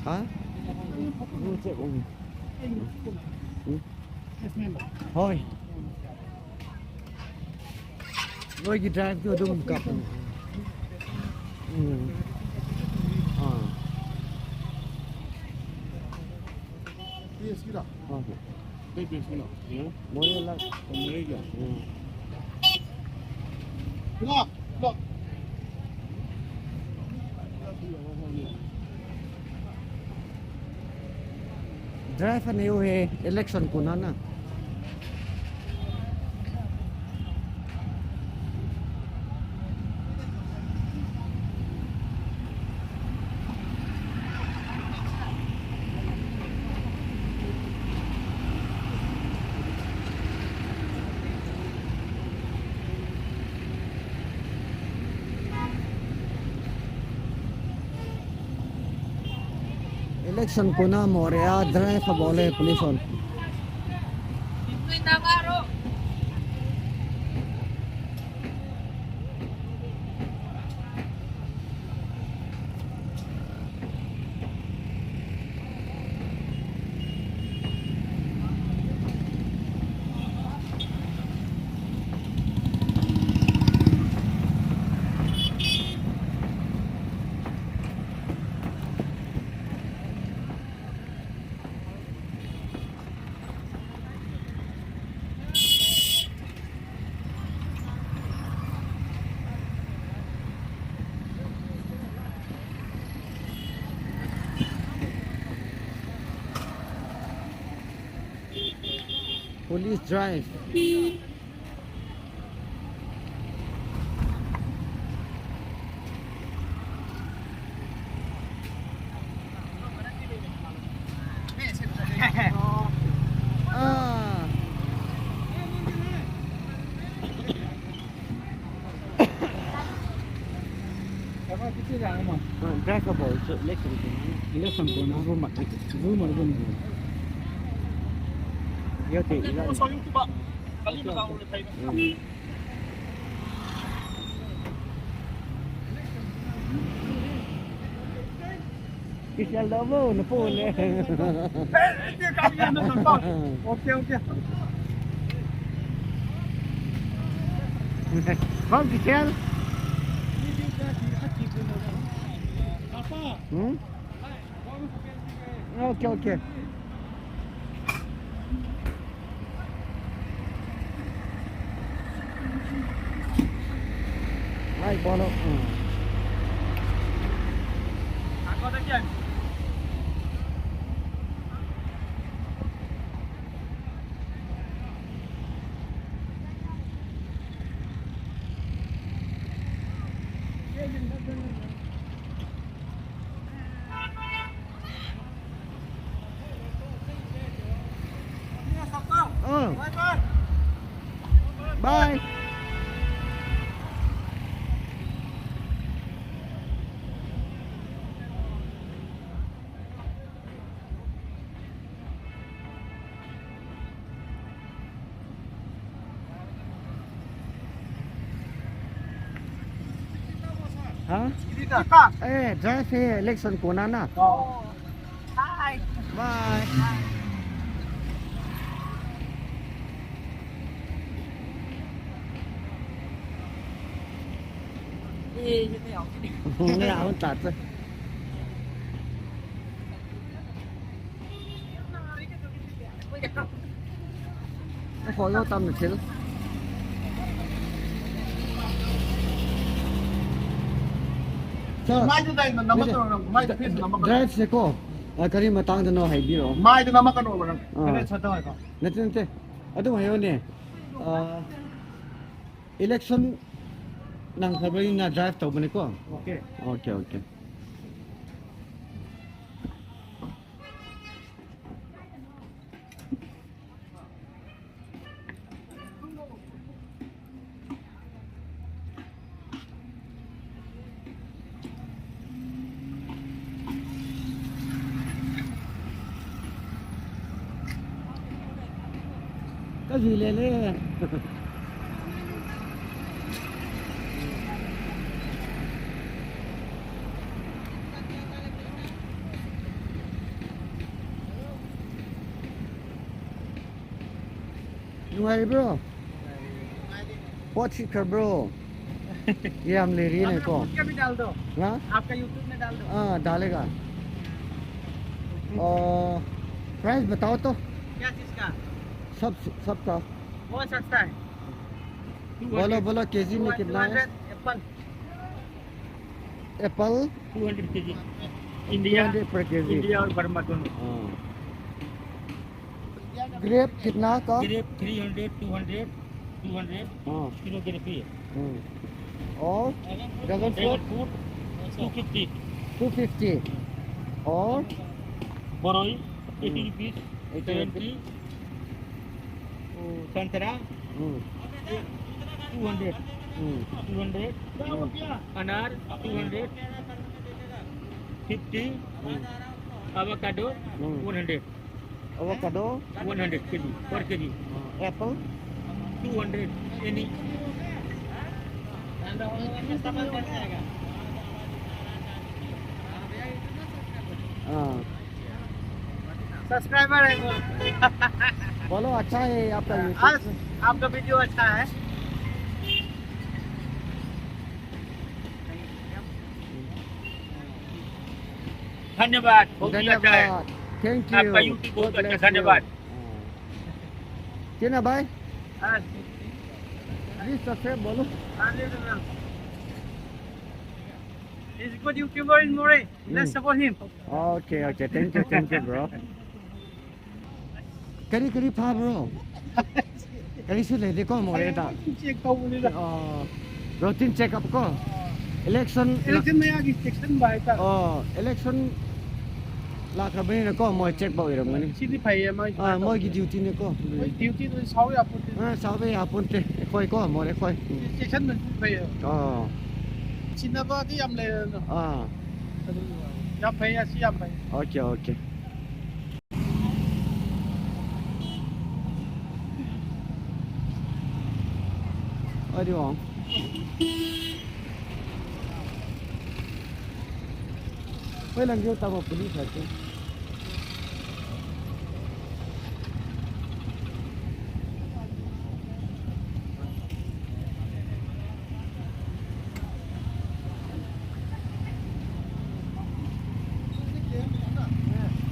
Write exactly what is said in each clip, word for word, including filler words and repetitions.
Ha? Hoi. Noi ki drive tu dum kap. Hmm. Ah. Yes, kira. Okay. Baby, you know. Yeah. Morila. Morila. Hmm. Lock, lock. Drive anei u hi election kona na. Election kona Moreh a drive abol e police hon. Police drive. Ah. Drive abol chu election kona. Election kona. Zoom a. Zoom a, zoom a. Yo te ila. Hmm. Kisel da mo, na phone le. Okay, okay. Bang kisel. Hmm? Okay, okay. Hai, bolo. Hmm. Oh. Bye. Ha? Eh, drive hi election kona na. Oh. Hi. Bye. Eh, yun na yun. Ngayon, tate. Ako, yo, tam na sila. Sa, mai tu dai na, nama tu na, mai tu dai na, nama tu. Drive se ko. Ah, kari matang da no hai biro. Mai tu nama ka no ba na. Ah. Kare sa ta ka. Nate, nate. Atu mai yo ne. Ah, election nang February na drive tau bani ko. Okay. Okay, okay. Ka jui le le. Ngai bro. Pot si kar bro. ये हम ले रही है आपका को। खुद का भी डाल दो। हाँ? आपका YouTube में डाल दो। हाँ, डालेगा। और प्राइस बताओ तो। क्या चीज़ का? सब, सबका। बहुत सस्ता है। बोलो, बोलो, केजी में कितना है? Apple. Apple. Two hundred KG. India, two hundred पर केजी। इंडिया और बर्मा दोनों। हाँ। ग्रेप कितना का? Grape three hundred, two hundred, two hundred. हाँ। किलो ग्रेप ही है। हम्म। और dragon fruit? Dragon fruit two fifty. Two fifty. और बरोई, eighty hmm. Rupees, eighty rupees. Seventy. वो संतरा, hmm. Two hundred. Hmm. Two hundred. Hmm. अनार, two hundred. Fifty. Hmm. Avocado, hmm. One hundred. Avocado? One hundred KG, पर केजी। हाँ, Apple? Two hundred, any. हाँ। सब्सक्राइबर है वो। बोलो, अच्छा है आपका YouTube। आज आपका वीडियो अच्छा है। धन्यवाद, बहुत ही अच्छा है। धन्यवाद। Thank you। आपका YouTube बहुत अच्छा, God bless you। धन्यवाद। हाँ। Tina bhai, हाँ। Please subscribe bolo। हाँ, जी, जी, जी। He's a good YouTuber in Moreh। Let's support him। Okay, okay। Thank you, thank you, bro। Kari, kari pha, bro. Kari su le de ko mo re da. Check ko mo re da. Oh, routine check up ko. Election la- Election maya ki section bai ta. Oh, election la ka bani na ko mo check ba ira mo ni. Sini phai ya mai. Ah, mo ki duty ni ko. Mo duty to sao ya pun. Ah, sao ya pun te. Khoi ko mo re khoi. Section man phai ya. Oh. Sina ba ti yam le na. Ah. Yam phai ya si yam phai. Okay, okay. Adi wang. Wei lang yo tama police hai tu.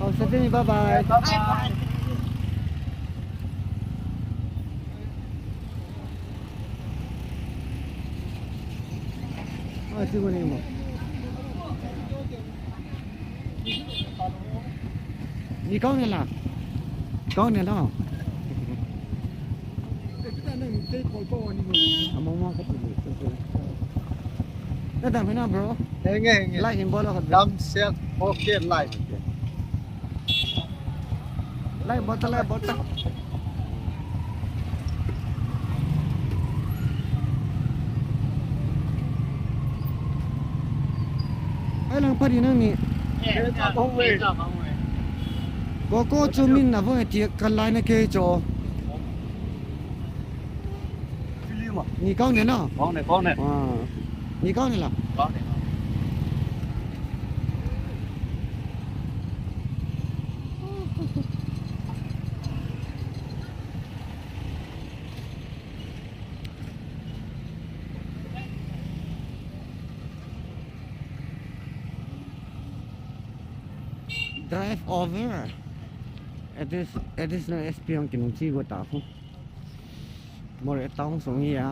Oh, Stephanie, bye bye. Bye bye. Oh, see you anymore. Ni kau ni la. Kau ni la. Among mo ka tu. Na dam hina, bro. Henge, henge. Like him bolo ka. Dam share, okay, like. Like bol ta, like bol ta. Ai lang pari nang ni. Ko ko chu min na vo ti ka lai na ke cho. Ni kau ne na? Kau ne, kau ne. Ah. Ni kau ne la? Kau ne. Drive over. Addi-, additional S P ang kinung chi go ta ko. Moreh town sung hi a.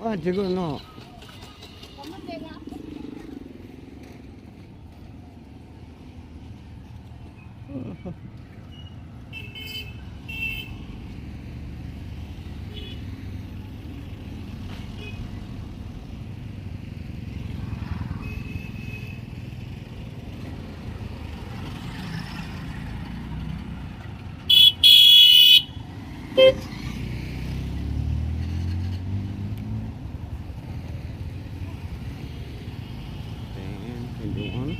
Ah, chigo no. Ten, twenty-one.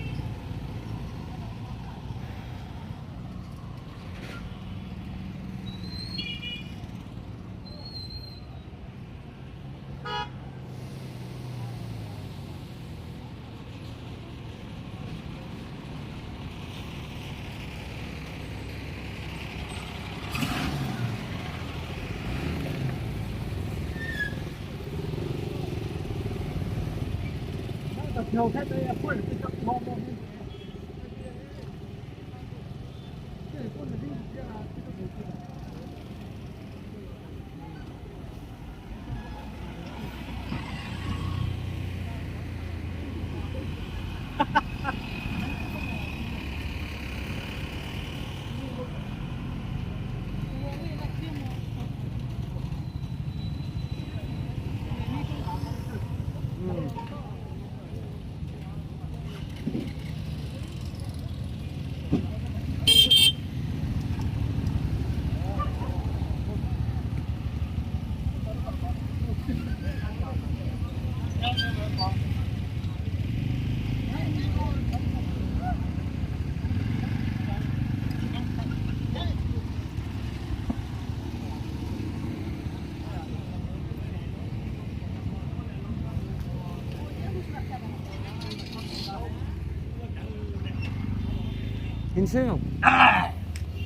Hin sei o.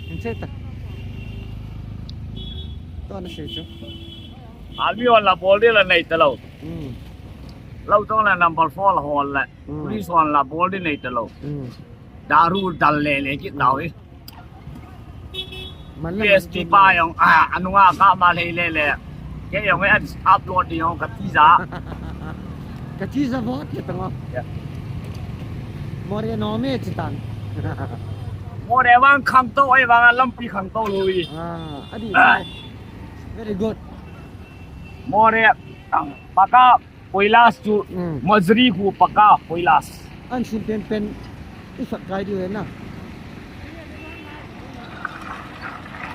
Hin sei ta. Tua na sei chu. Army hon la bol ding la nei talou. Hmm. Lou tong la number four la hol la. Hmm. Police hon la bol ding nei talou. Hmm. Daru dal le le kit tau e. Man la P S P man pa jong, ah, anunga ka ma lei le le. Kei jong e an upload ding jong ka tija. Ka tija vot ke tang o. Yeah. Moreh nom e chi tang. Moreh vang khangtou e, vang lampi khangtou lou e. Ah, adi. Ah. Very good. Moreh, ah, paka Koilas chu, mm, Mazri khu paka koilas. An sin pen pen i sak kai diu na.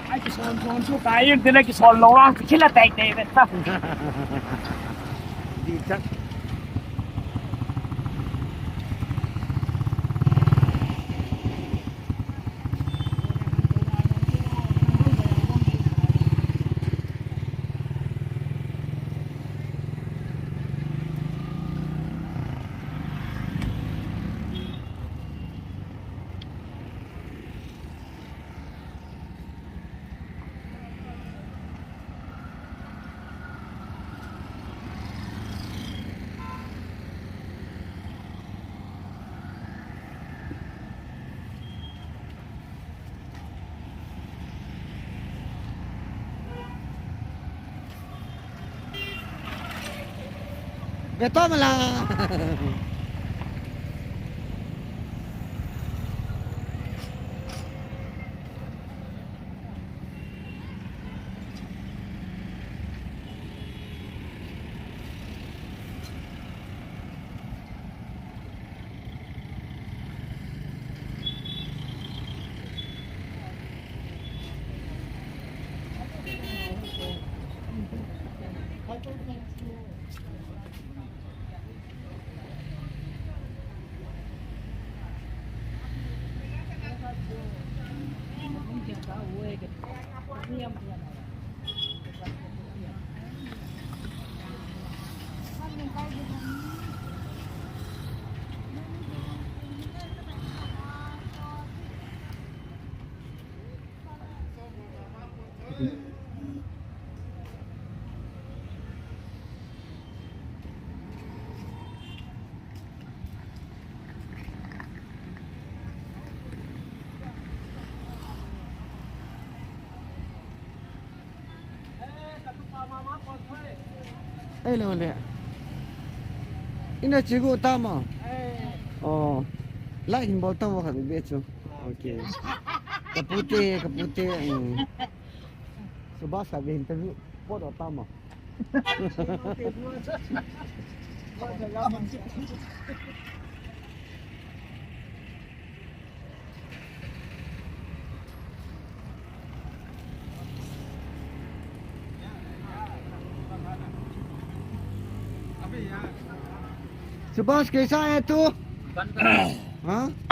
Ai, kison son chu kai in tile kison lou ang, kila tai tai vet ta. Di chak. Ve to mala. Ei lo le. Ina chigu tama. Oh. Lai hin bol tama khat be chu. Okay. Kapute, kapute. Mm. Subas ka be interview. Bol tama. Subhash, कैसा है तू? हाँ?